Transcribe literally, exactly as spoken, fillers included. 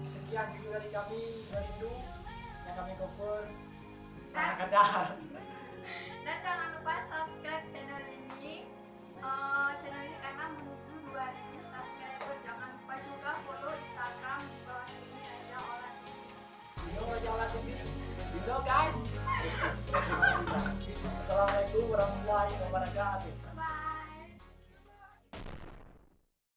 Sekian video dari kami, Merindu, yang kami cover kadang-kadang. Dan jangan lupa subscribe channel ini. Eh, channel ini karena menuju dua ribu subscriber. Jangan lupa juga follow Instagram di bawah sini, Raja Ola T V. You know Raja Ola T V? You know, guys? Assalamualaikum warahmatullahi wabarakatuh.